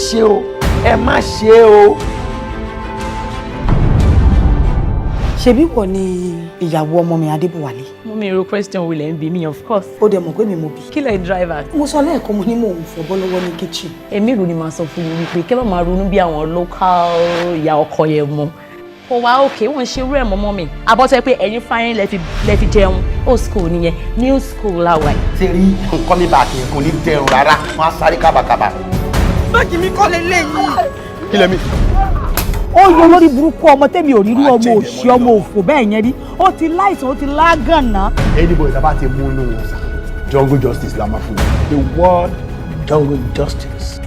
Ṣe o, ẹ má ṣe o. Ṣebí wọ ni ìyàwó ọmọ mi Adébọ̀wálé? Mummy, irú question wo lẹ̀ ń bi mí? Of course. Ó dẹ̀ mọ̀ pé mi mo bí. Kí lẹ̀ drive at? Mo sọ lẹ́ẹ̀kan, mo ní mò ń fọbọ́ lọ́wọ́ ní kitchen. Èmi ìlú ni màá sọ fún yín wípé kẹ́ bá máa ronú bí àwọn local ìyá ọkọ yẹn mọ́. Kò wá òkè, wọ́n ń ṣe irú ẹ̀ mọ́mọ́ mi. Àbọ̀tẹ́ pé ẹ̀yin fáyín lẹ fi jẹun. Old school nìyẹn, new school làwà yìí. Ṣe rí nǹkan mi bá kì í kò ní dẹrùn rárá, wọn á sáré kábàkábà. Báàgì mi kọ́ lélẹ́yìí. Kí lẹ mi? Ó yọ lórí burúkú ọmọ tẹ́mi ò rírú ọmọ òṣì, ọmọ òfò bẹ́ẹ̀ yẹn rí. Ó ti láìsàn, ó ti lágànná. Anybody tá bá ti mú inú wọn sá, jungle justice la máa fún wọn. The word jungle justice.